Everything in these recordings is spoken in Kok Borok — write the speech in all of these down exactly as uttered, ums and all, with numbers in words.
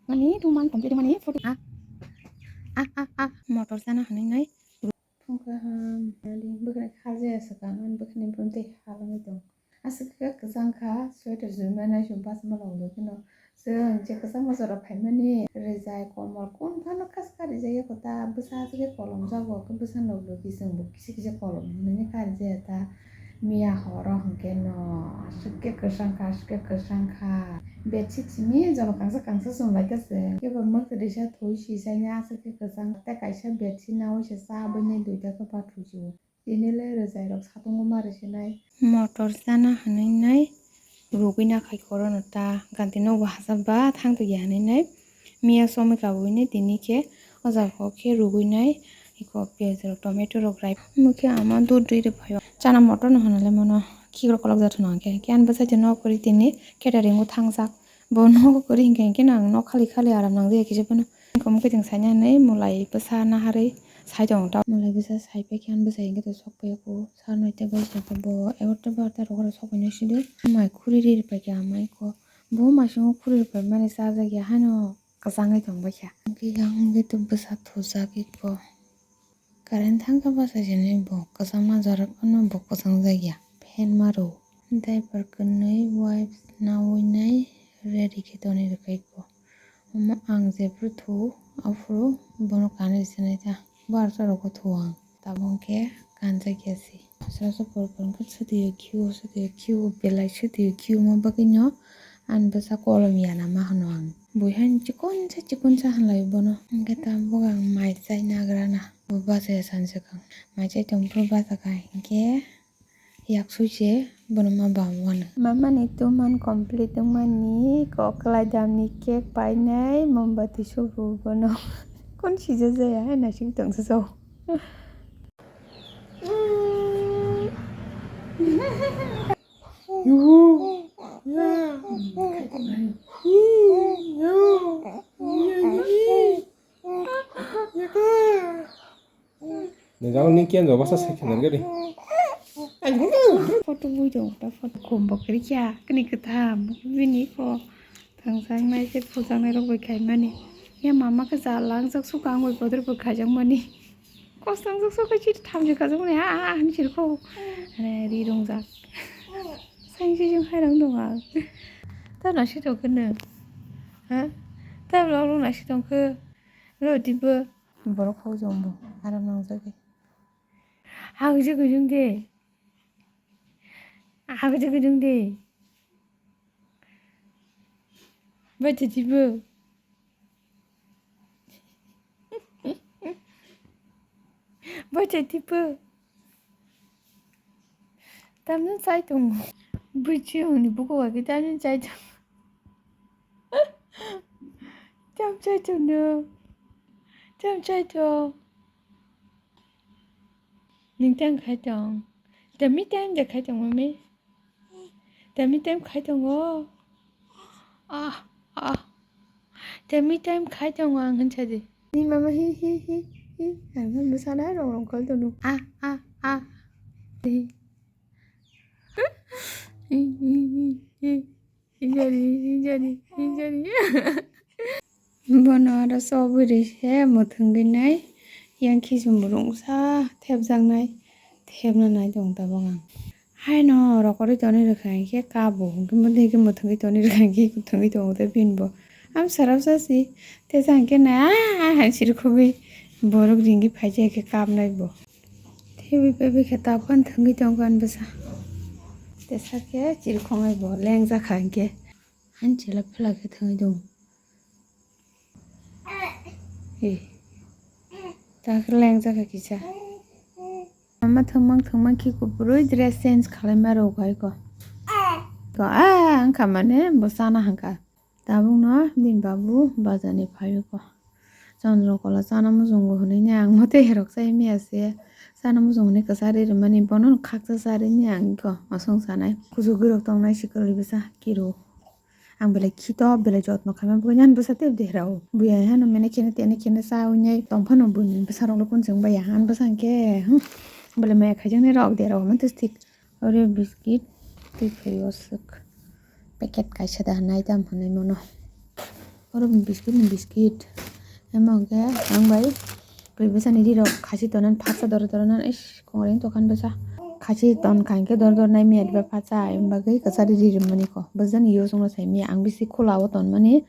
Mani two month complete mani photo. Ah, ah, ah, ah, motor sana hanai nai. Phung kaham, nali bwkhani kha jaya swkang, ani bwkhani bumtwi halangwi tong. Aswk khe kwchang kha, sweater jumani sum bachma rok lwi kheno. Chwng je kwchangma jora phaimani, rwjai, komol, kung phano kha swkha rijak ya kho ta, bwsa aswk khe kolom jago, khe bwsa nok lwi khe chwng bo kisa kisa kolom hinwi kha rijaya ta. Miya horo hwnkhe no, aswk khe kwchang kha, aswk khe kwchang kha. Bedsheet simi jono kangsa kangsa chumlaikha chwng. Kebo mwkhwtwisa thwi sisanya aswk khe kwchang. Tei kaisa bedsheet naui se cha bwini duita khe bathwi sio. Tini le rwjairok satungo ma rwsinai. Motor chana hwnwi nai rugwi nakhai korono ta ganti nogo hachal ba thang tongya hwnwi nai. Miya somoi kabui nai tini khe o jaga o khe rugwi nai eko piyaj rok tomato rok rai. Omo khe ama dudri rwphaio chana motor no hwnwi le mano khikrok kolok jak thano hwnkhe khe ani bwsai nok kwrwi tini catering o thangjak bo nogo kwrwi hinkhe hinkhe no ang nok khali khali aram nang jaya kisa phano. Omo khe chwng saina hinwi mwlai bwsa naharwi sai tongo ta. Mwlai bwsa sai paikhe ani bwsai hinkhe to sok paiya kho. Sar noi tei bai saka bo egarota barota rok oro sok painai sidi. Mai khuri ri paikha amai kho. Bo mai swngo khuri ri paimani chajakya haino kwchangwi tong baikha. Hinkhe yang hinkhe to bwsa thujagwi kho. Current thangkha bwsai sini bo kwchangma jora phano bo kwchangjakya. Fan ma rw. Diaper kwnwi wipes naui nai ready khe tonwi rwkha kho. Omo ang jephuru thu, aphuru bono kanwi sinai ta. Bo arsa rogo thu ang. Tabuk khe kanjakya se. Sasa pore pore khe swtwi o khio, swtwi o khio, belai swtwi o khio ma bagwino ani bwsa kolom yana ma hwno ang. Bui haino chikonsa chikonsa hwnlai bono. Hwnkhe tabuk ang mai chai nagra na. Bo bachaya sansi kang. Mai chai tongphuru bachakha hinkhe. Yak sui se bono ma bam wano. Mamani two month complete wngmani kok kwlai damni cake painai mombati subu bono. Kon sija jaya hai naising tongsa so. Ni jang ni kian jaba sa sekhe dan gari. Photo bui dong ta photo kombo kiri kya kini kwtham bini ko thangsak nai se phusak nai rok bai khai mani. Ya mama khe ja lang jak su kang bai bodur bo khai jak mani. Kosong jak su khai chiri tham jak jak mani ha ha ha ni chiri ko. Ane ri rong jak. Sang si jong hai rang dong ang. Ta na si to kene. Ha? Ta lo lo na si tong khe. Lo di bo. Borok hok jong bo aram nang jagwi. Hagwi jagwi jung de. Hagwi jagwi jung de. Bacha tibo. Bacha tibo. Tamni chai tongo. Buchi hwnwi buko wagi tamni chai tongo. Tam chai tongno. Tam chai tong. Ning tang khai tong. Tami time de khai tong mami. Tami time khai tongo. Ah ah. Tami time khai tongo ang hinsa de. Ni mama hi hi hi hi. Ang bwsana rong rong kol tono. Ah ah ah. Hi. Hi hi hi hi. Hijani, hijani, hijani. Bono aro chobwi ri se mwthwngwi nai yang khiching burungsa thepjaknai thepna nai tong tabok ang. Haino rokorwi tonwi rwkha hinkhe kabo hinkhe mwthwngwi tonwi rwkha hinkhe mwthwngwi tongo tei bini bo. Ang sarapsa si tesa hinkhe na hai sirkhogwi borok ringwi phaikhe hinkhe kapnai bo. Thebwi pebwi khe tabuk ani thwngwi tongo ani bwsa. Tesa khe chirikhogwi bo lengjakha hinkhe. Ani chwla phela khe thwngwi tongo. He. Ta khe lengjakha kisa. Mama thwngmang thwngmang khi kuphurwi dress change khwlaima rwkha iko. Ko a wngkha mane bo chana hangkha. Tabukno bini babu bazar ni phaiyukho. Chondro kola chana muchungo hwnwi ni ang mote herok chai maya se. Chana muchung hwnwi kwchari rwmani bono khaksa chari ni ang ikho aswng sanai. Kuchugwi rok tongnai se kwlwi bwsa kiro. Ang belai khito belai jotno khaima bwkha ni ani bwsa tei derao. Buya hano mene kheno tene kheno cha wngnai tongphano buini bwsa rokno kun chwng baya. Ani bwsa hwnkhe, hmm, belai maya khaijaknai rok derao hwnma tei thik. Oreo biscuit, Twi phaio swk. Packet kaisa da nai tam hwnwi mano. Oro biscuit ni biscuit. Emo hwnkhe ang bai twi bwsani rirok khasi tonani phatsa doro doro nani ish kongri wng tongkha bwsa. Khasi tonkha hinkhe doro doro nai miya diba phatsa, aboni bagwi kwchari ri rwmani kho. Bwsani yo chwngno sai miya ang bisi khula o tonmani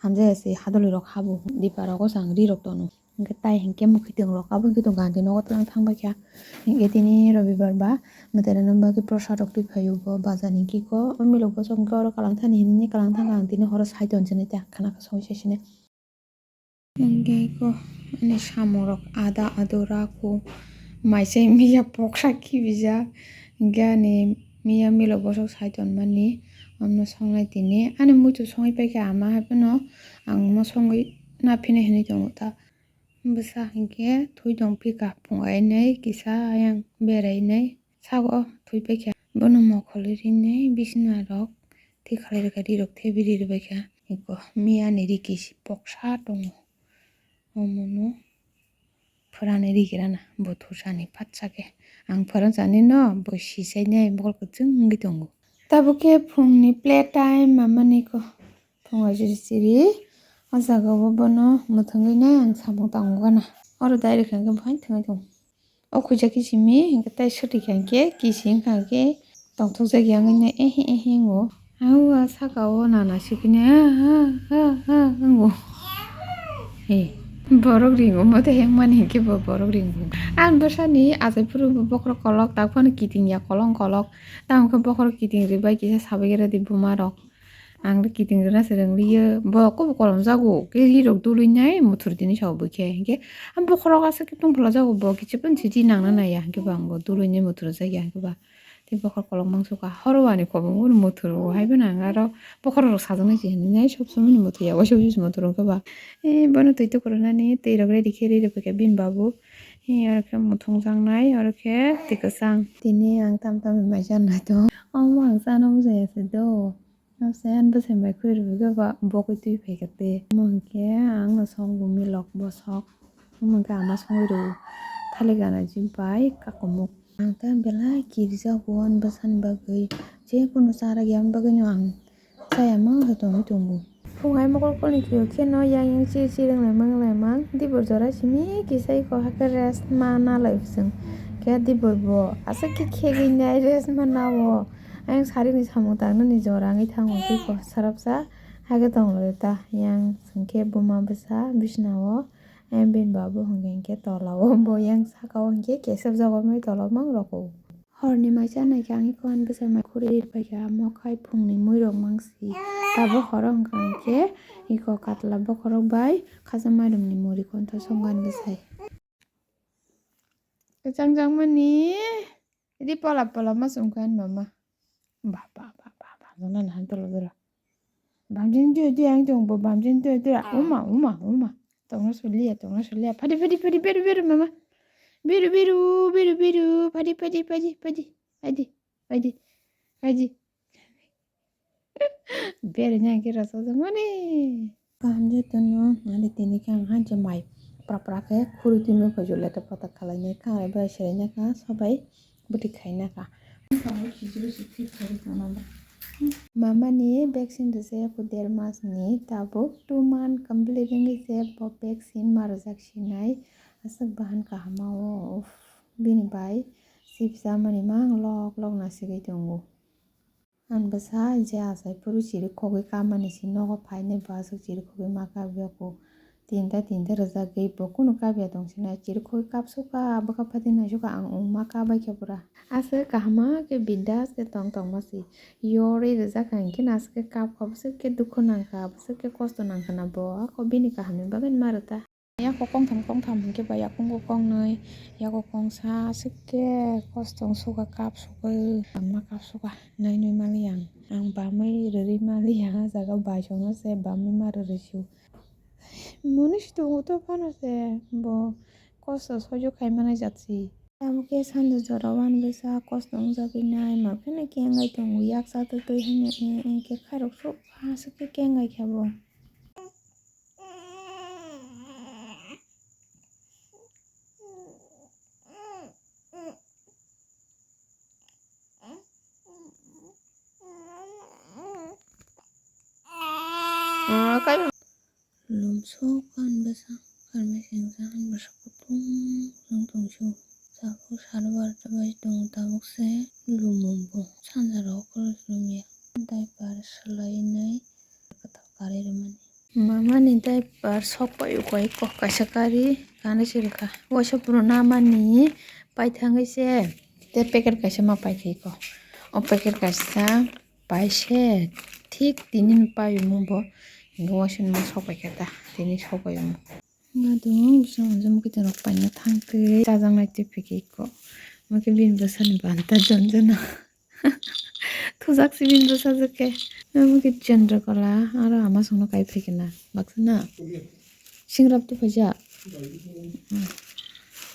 hamjaya se hadoli rok habo dipa rogo se ang rirok tono. Hingke tai hingke mukhitwng rok abo hingke tong ganti nogo tei thang bai kha. Hingke tini robibar ba mwtai rok no bagwi prosad rok twi phaio bo bazar ni kiko o milok bosong hingke oro kalang thani hinwi kalang thang ang tini horo sai ton sini ta khana ka soi sai sini. Hingke ko ani samung rok ada adora ko mai sai miya poksa kibijak hingke ani miya milok bosok sai ton mani omno songnai tini ani muitu songwi paikha ama hai phano ang omo songwi naphinai hinwi tongo ta. Bwsa hinkhe thwi tong phika phung ainai kisa ayang berainai sago thwi paikha. Bono mokhol rinai bisina rok thikhalai rwkha rirok thebi ri rwbaikha. Eko miyani rikisi poksa tongo. Omono phwrani rikirana bo thusani patsa khe. Ang phwrang sani no bo sisainai bokol kwchwng wngwi tongo. Tabuk khe phungni play time mamani ko. Phungo chiri chiri o jaga o bono mwthangwi nai ang samung tango gana. Oro direct hwnkhe buphang thangwi tongo. O khuja kisimi hinkhe tai swtwi kha hinkhe kisi wngkha hinkhe tongthokjak ya wngwi nai ehe ehe wngo. Ang o saka o nana sikini ha ha ha ha wngo. He borok ringo mote hengmani hinkhe bo borok ringo. Ang bwsani achai phuru bo bokhorok kolok tak phano kiting ya kolong kolok. Tamo khe bokhorok kiting ribai kisa sabai rwdi buma rok. Ang kiting rwna se rwngliyo, bo kok bo kolom jago, khe ri rok dului nai muthur tini sao bo khe, hinkhe ang bokhorok aswk khe tong phala jago, bo kichipun sidi nangna naiya, hinkhe bo ang bo dului nai muthur jak ya, hinkhe ba tei bokhorok kolok mangso kha, horo ani kobongo muthur o, hai phano ang aro bokhorok rok sajak nai se hinwi nai sob somoi ni muthur ya, waisa waisa se muthur o khe ba, e bono twi tukurunani twi rok ready khe ri rw phaikha bini babu, e aro khe muthung jaknai, aro khe twi kwchang. Tini ang tam tam bai janai tong, omo ang chana bujai ya se do. Ang se ani bwsai mai khuri rwbaikhe ba bogwi twi phaikha tei. Omo hinkhe ang no song bo milok bosok. Omo hinkhe ama songwi rwo thalik gana jempai kakumuk. Ang ta belai kirijago ani bwsani bagwi. Je kunu chara giyani bagwino ang chaya ma wngkha tongwi tongo. Phung hai mokol kolni kiyo kheno yang yang chiri chiri wnglaimang wnglaimang. Dibor jora simi kisa iko hakhe rest ma nalai bwswng. Khe dibor bo aswk khe khegwi nai rest ma nao. Ayang sarini samung tangnani jora wngwi thango tei ko sarapsa hai khe tonglaio ta. Yang chwng khe buma bwsa bisina o, ayang bini babu hwnkhe hinkhe tola o, bo yang saka o hinkhe kesep jago wngwi tola o mang roko. Horni mai cha nai khe ang iko ani bwsai mai khuri ri pai kha, amo khai phungni mui rok mang si. Tabuk horo wngkha hinkhe iko katla bokhorok bai khacha mairum ni muri kontho songkha ani bwsai. Kwchang jang mani. Idi pola pola ma sungkha ani mama. Ba ba ba ba ba. Jona na han tolo dora. Bamjin tui tui ang tong bo bamjin tui tui. Uma uma uma. Tongna sulia tongna sulia. Padi padi padi beru beru mama. Beru beru beru beru. Padi padi padi padi. Padi padi padi. Bere nya khe rasa jangmani. Kaham je tono, nari tini khe ang hanche mai pra pra khe khuri twi ma phaijole ta pata khalai nai kha, bai serai nai kha, sobai bwtwi khai nai kha. Mama ni vaccine rwjak ya kho der mas ni, tabuk two month complete wngwi se bo vaccine ma rwjak sinai, aswk bahan kaham o, uff, bini bai chips chamani mang lok lok nasigwi tongo. Ang bwsa je achai phuru chirikhogwi kapmani se nogo phainai bo aswk chirikhogwi ma kap ya kho. Tinta tinta rwjagwi bo kunu kap ya tong sinai chirikhogwi kapsukha bwkha phaidi naisukha ang wng ma kap bai khe pura. Aswk kaham khe bindas khe tong tong ma se. Yorwi rwjak kha hinkhe no aswk khe kap kha bwswk khe dukhu nang kha bwswk khe kosto nang kha na bo ako bini kahamni bagwi ma rw ta. Yako kongtham kongtham hinkhe ba yakungo kongnwi, yako kongsa aswk khe kosto wng sukha kap sugwi, ma kap sukha nainwi maliya ang, ang bamwi rwrwi maliya, ah jaga bai songno se bamwi ma rwrwi su. Mwnwi si tongo to phano se bo kosto soijo khai manai jat si. Tabuk khe sando jora uan bwsa kosto wngjagwi nai ma phano kengai tongo, yaksa twtwi hwnwi, eh, eh, khe khairok suk aswk khe kengai kha bo. Lumsok kan bwsa, karmai sengsa, bwsa kutung tong tong sio. Tabuk sar barta bai tong tabuk se lumo bo sanja rok khoro lumya. Diaper swlainai kwtal karwi rwmani. Mama ni diaper sok pai uko iko kaisa kari kanwi se rwkha. Waisa puro namani paithangwi se tei packet kaisa ma paikha iko. O packet kaisa paise thik tini ni payung bo hinwi waisa ma sok paikha ta tini sok pai omo. Nga do bwsa hwnjak mukhuitwng rok paina thangtwi chajaknai tei phikiko. Omo khe bini bwsani banta jonjono. Thujak se bini bwsa jwk khe. Omo khe Chandrakala aro ama songno kai phaikhe na baksa na. Singrap tei phaijak.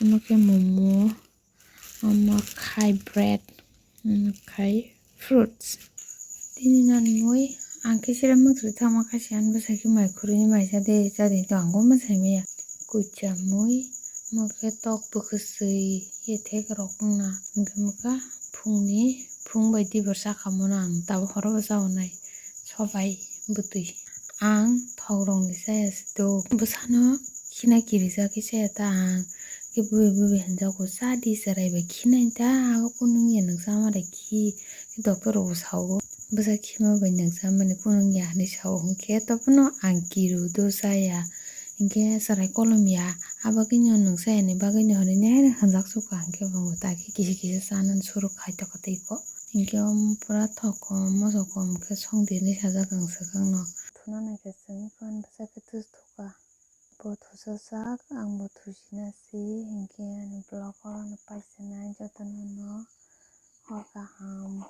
Omo khe momo, omo khai bread, omo khai fruits. Tini nani mui ang khe sira mwthri thangma kha se ani bwsai khe mai khurui ni mai cha de cha de to ang bo mwsai maya. Kucham mui, omo khe tok bwkhwsui ye thek rok wngna hwnkhe mokha phungni phung bai dibor cha kha mono ang tabuk horo bo cha onai sobai bwtwi. Ang thok rok ni chaya se do bwsano khina kirijak khe chaya ta ang khe bui bui bai hinjago cha di chwrai bai khinai ta abo kunu wngya nwng cha ma bai khi. Doctor rok bo sao bwsa khima bai nwng cha mani kunu wngya hinwi sao hinkhe tobwno ang kiru do chaya hinkhe chwrai kolom ya abagwino nwng chayani bagwino hinwi nai hinjak sukha hinkhe bo ta khe kisa kisa chanani suruk khai tongkha tei ko hinkhe omo pura thok kom moso kom khe song di hinwi sajak ang swkang no. Thuna naikhe chwng phano bwsa khe thusu thukha. Bo thusa sak, ang bo thusina si, hinkhe ani vlog oro no paisa nai jotono no hor kaham.